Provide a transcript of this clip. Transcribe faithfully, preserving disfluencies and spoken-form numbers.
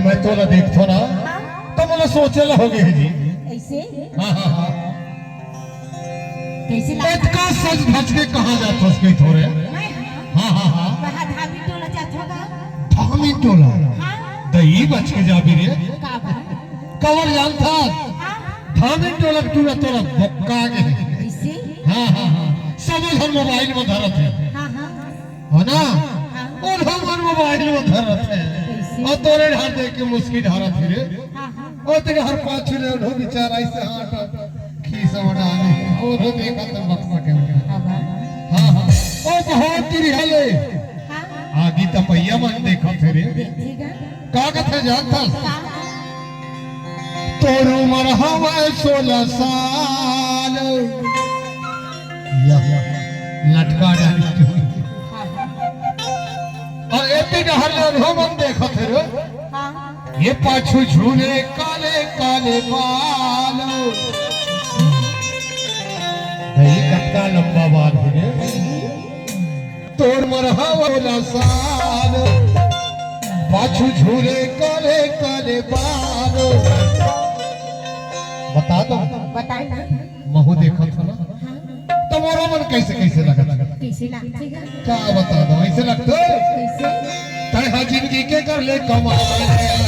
मैं तोला देखथों ना, त मोला सोचे ला होगे हे जी। ऐसे? हाँ, हाँ, हाँ। कैसे लगता? अतका सज धज के कहाँ जाथस कहिथों रे? मैं? हाँ, हाँ, हाँ। वहाँ धामी टोला जाथों का? धामी टोला? हाँ। दई बच के जाबे रे। का बात? काबर जानथस? हाँ। धामी टोला के टूरा तोला बक्का गे। कैसे? हाँ, हाँ, हाँ। सबो झन मोबाइल में धरत हे। हाँ, हाँ। हो ना? हाँ। अउ हमन मोबाइल में धरत हे। कैसे? अउ तोरे ढार देख के मुस्की ढारत हे रे। हाँ, हाँ। अउ तेरे हर पाछू ले उठो बेचारा ऐसे हाथ खीस में डाले। अउ वो देखा तो बक्सा के अंदर। हाँ, हाँ। हाँ, हाँ। अउ बहुत तेरी हले। हाँ। आगी तपैया मन देखत हे रे। ठीक है। का कथे जानथस? का? तोर उमर हवय सोलह साल। या, लटका डाली। हाँ, हाँ। अउ एती डहर ले ओढ़ो मन देखत हे रे। हाँ। ये पाछू झूले काले काले बाल। भाई कतका लंबा बाल हे रे। तोर मरहा वाला साल, पाछू झूले काले काले बाल। बता दो। बताए ना। महू देखत हो ना? हाँ। तो मोरो मन कैसे कैसे लगत हे? कैसे लगथे गा? का बता दो, ऐसे लगथे? कैसे? तैं हा जिंदगी के कर ले कमाल।